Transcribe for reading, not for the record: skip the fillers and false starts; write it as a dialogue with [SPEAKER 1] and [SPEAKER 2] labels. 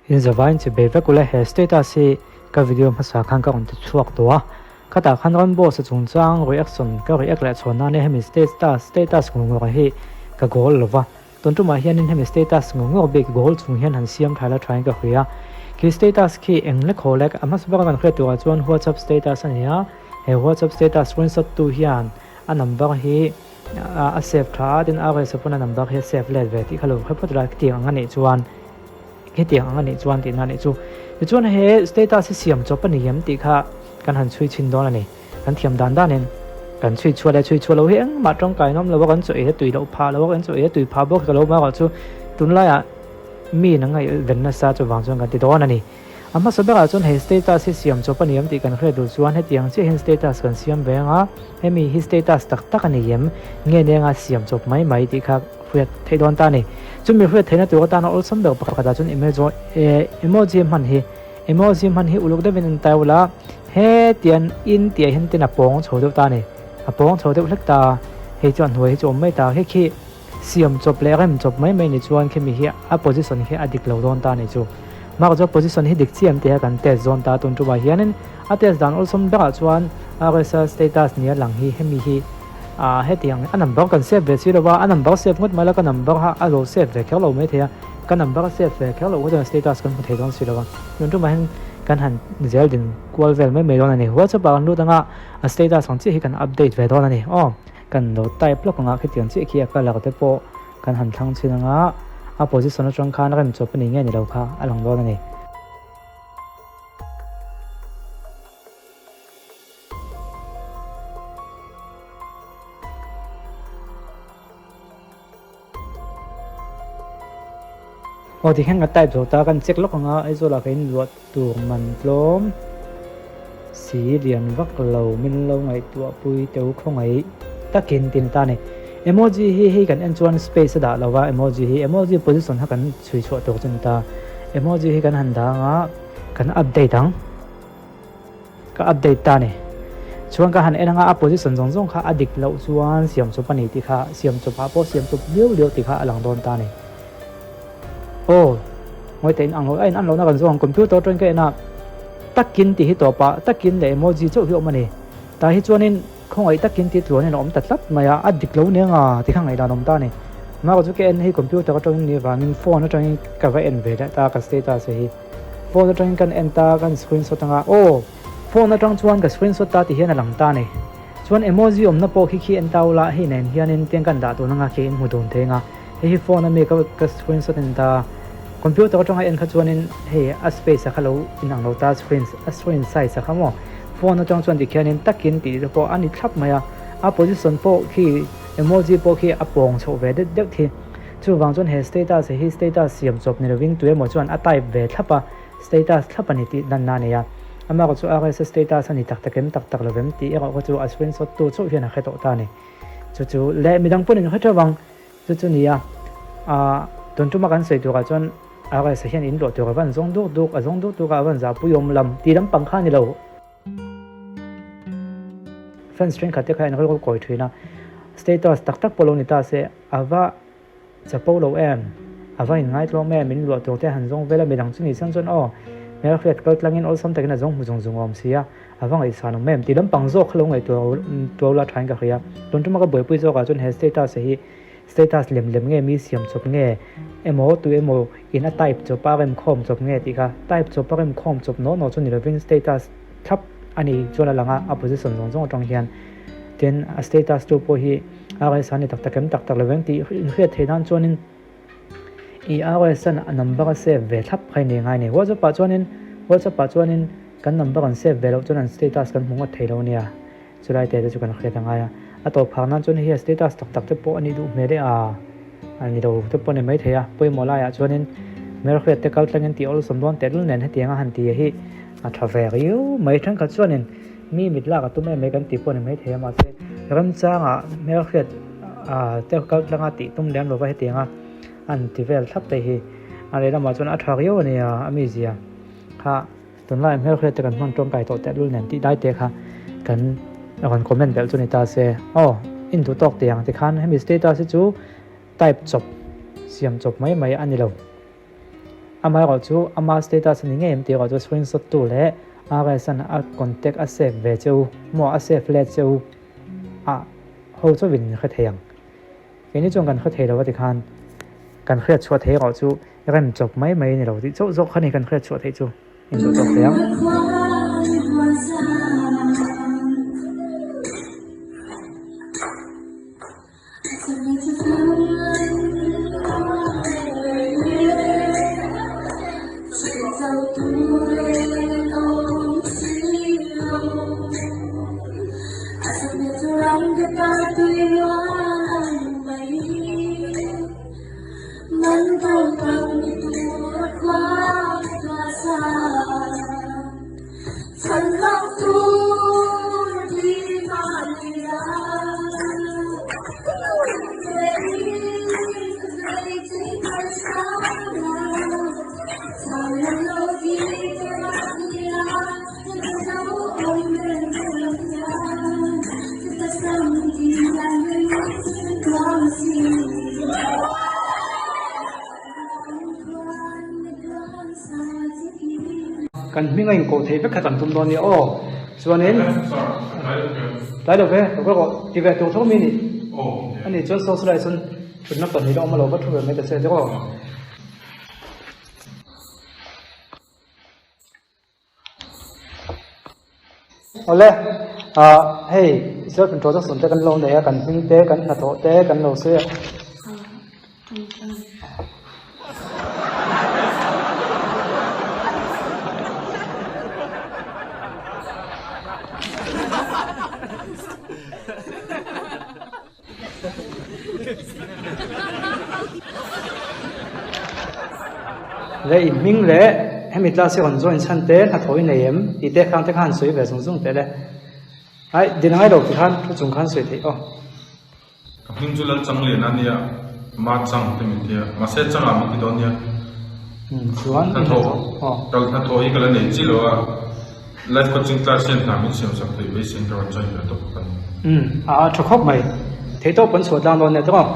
[SPEAKER 1] In zavaiin chi bei vek ula he status hi ka video hmasa khan ka rawn ti chhuak tawh a, khatah khan Ramboss a chungchang reaction ka react leh chhuah nane hemi status status ngawngawr hi ka goal lova, tun tumah hianin hemi status ngawngawr bik goal chung hian han siam tha la thain ka hria a, khi status khi eng lek haw lek a hmasa baka kan hriat turah chuan whatsapp status a ni a, he whatsapp status screenshot tu hian a number hi a save tha a, tin RS pawn a number hi a save let ve tih kha lo hre phawt ila khitiang ang a nih chuan. Hetiang ang a nih chuan tihna a nih chu. Tichuan he status hi siam chawp a ni em tih kha kan han chhui chhin dawn a ni. Kan thiam dan danin kan chhui chhuah leh chhui chhuah lo hi engmah tangkai nawm lo a, kan chaw ei a tui loh phah lo a, kan chaw ei a tui phah bawk ta lo bakah chu tunlaiah mi in a ngaihven nasa chuvang chuan kan ti dawn a ni. A hmasa berah chuan he status hi siam chawp a ni em tih kan hriat duh chuan hetiang chiah hian status kan siam ve ang a, hemi hi status tak tak a ni em nge nenga siam chawp mai mai tih kha hriat theih dawn ta a ni. Chumi hriat theihna tur atana awlsam ber pakhatah chuan emoji hman hi emoji hman hi uluk deuhin an tai ula hetian in tih ah hian tin a pawng chho deuh ta a ni. A pawng chho deuh hlek ta a, hei chuan hnuai hi chu awm mai ta a, hei khi Siam chawp leh rem chawp mai mai ni chuan khimi hi a position hi a dik lo dawn ta a ni chu. Mark chu a position hi dik chiam tih a kan test zawn ta tun tumah hianin a test dan awlsawm berah chuan RSA status nia lang hi hemi hi ah hetiang a number kan save ve si lova a number save ngawt mai la ka number kha a lo save ve kher lo mai thei a ka number a save ve kher loh kha chuan status kan hmu thei dawn si lova tun tumah hian kan han zel din kual vel mai mai dawn a ni. WhatsApp ah kan lut anga a status ang chiah hi kan update ve dawn a ni aw. Kan lo type lawk anga khitiang chiah khi a colour te pawh kan han thlang chhin anga a position atang khan rem chawp a ni nge ni lo kha a lang dawn a ni. Aw tikhian ka type zo ta kan check lawk anga Aizawl ah ka inluah tur man tlawm si lian vak lo min lo ngaihtuah pui teu khawngaih takin tin ta ni. Emoji hi hei kan en chuan space a dah lo va emoji hi emoji position kha kan chhui chhuah tur chu ni ta. Emoji hi kan han dah anga kan update ang. Ka update ta ni. Chuan ka han en anga a position zawng zawng kha a dik loh chuan siam chawp a ni tih kha siam chawp ah pawh siam chawp liau liau tih kha a lang dawn ta ni. Aw ngawi ta in ang lo a in an lohna kan zawng ang computer atangin ka en a takin tih hi tawp ah takin leh emoji chauh hi a awm a ni. Tah hi chuanin khawngaih takin tih tluanin a awm ta tlat mai a, a dik lo nia nga tih kha ngaihdan a awm ta a ni. Mahka chu ka en hi computer atangin ni vangin phone atangin ka va en ve leh ta ka status hi. Phone atangin kan en ta kan screenshot anga aw phone atang chuan ka screenshot ta ti hian a lang ta a ni. Chuan emoji awmna pawh khi khi en ta ula hei nen hianin tiang kan dah tun anga khi in hmu dun thei anga hei hi phone ami ka ka screenshot en ta computer atanga en kha chuanin hei a space a kha lo inang lo ta screen a screen size a kha maw phone atang chuan tikhianin takin tih te pawh a ni thlap mai a a position pawh khi emoji pawh khi a pawng chhoh ve deuh deuh thi. Chuvang chuan he status hi status siam chawp ni lovin tuemaw chuan a type ve thlap a, status thlap a ni tih danna a nei a. Amah erawh chu RSS status a ni tak tak em tak tak lovem tih erawh kha chu a screenshot tu chauh hian a hre tawh ta a ni. Chu chu leh midang pawhin an hre theuh ang. Chu chu nia, ah tun tuma kan sawi turah chuan RSS hian in luah tur a van zawng duk duk, a zawng duk duk a, a van zahpuiawm lam tih lampang kha a ni lo. Fans thenkhat te kha an rilru kawi thin a, status tak tak pawh lo ni ta se a va chapo lo em, a va inngaitluang em, min luah tur te han zawng vel a, midang chu ni chuan chuan aw hmelhriat kal tlangin awlsam takin a zawng hmu zung zung awm si a, a va ngaihsan awm em tih lampang zawk kha lo ngaihtuah tuau la thain ka hria. Tun tuma ka buaipui zawkah chuan he status hi status lem lem nge mi siam chawp nge emaw tu emaw in a type chawp a rem khawm chawp nge tih kha type chawp a rem khawm chawp nawh nawh chu ni lovin status thlap a ni chuan a lang a a position zawng zawng atang hian tin a status tu pawh hi RS a ni tak tak em tak tak loveng tih inhriat theih nan chuanin i RS an a number a save ve thlap kha i nei ngai a ni. WhatsApp ah chuanin WhatsApp ah chuanin kan number an save ve loh chuan an status kan hmu ngawt thei lo ania. Chulai te te chu kan hriat a ngai a, a tawp phak nan chuan hei a status tak tak te pawh a nih duh hmel e a, a ni lo te pawh a ni maithei a, pawimawh laiah chuanin hmelhriat te kal tlangin tih awlsawm dawn tehlul nen hetiang a han ti hi a tha ve riau mai. Thenkhat chuanin mi mit lak a tum em mai kan tih pawh a ni maithei a, mahse remchangah hmelhriat te kal tlanga tih tum lem lova hetiang a an ti vel thlap te hi a lehlamah chuan a tha riau a nia a mizia kha. Tunlai hmelhriat te kan hman tawngkai tawh tehlul nen tih dai te kha kan rawn comment belh chu ni ta se. Aw, in duh tawk teh ang tikhan hemi status hi chu type chawp, siam chawp mai mai a ni lo. Amaherawh chu ama status a ni ngei em tih erawh chu screenshot tu leh RS an a contact a save ve che u maw a save let che u a ho chauhin in hre thei ang. Keini chuan kan hre thei lo a tikhan kan hriat chhuah thei erawh chu rem chawp mai mai a ni lo tih chauh zawk kha ni kan hriat chhuah theih chu in duh tawk thei ang. Kan hming a inkoh theih vek kha kan tum dawn nia aw chuanin tlai lo ve lo ka rawh ti ve tur tho mi ni ani chuan socialise chuan thutna pahnih la awm a lo va thu ve mai ta che tiraw. Awle ah hei self introduction te kan lo nei a kan hming te kan hnathawh te kan lo sawi a. Leh in hming leh hemi class hi rawn join chhan te hnathawh i nei em tih te khang te khan sawi ve zung zung teh le. Aih din angai lo tih khan thu chung khan sawi theih aw.
[SPEAKER 2] Ka hming chu Lalchang Lian a nia, Ma Chang te min ti a, mahse Changah min ti dawn nia.
[SPEAKER 1] Chuan
[SPEAKER 2] Hnathawh kal hnathawh hi ka la nei chi lo a. Life coaching class hian hna min siam sak theih beiseiin ka rawn join ve tawp bawk a ni.
[SPEAKER 1] Umm a tha khawp mai. Theihtawp kan chhuah tlang dawn nia tawng.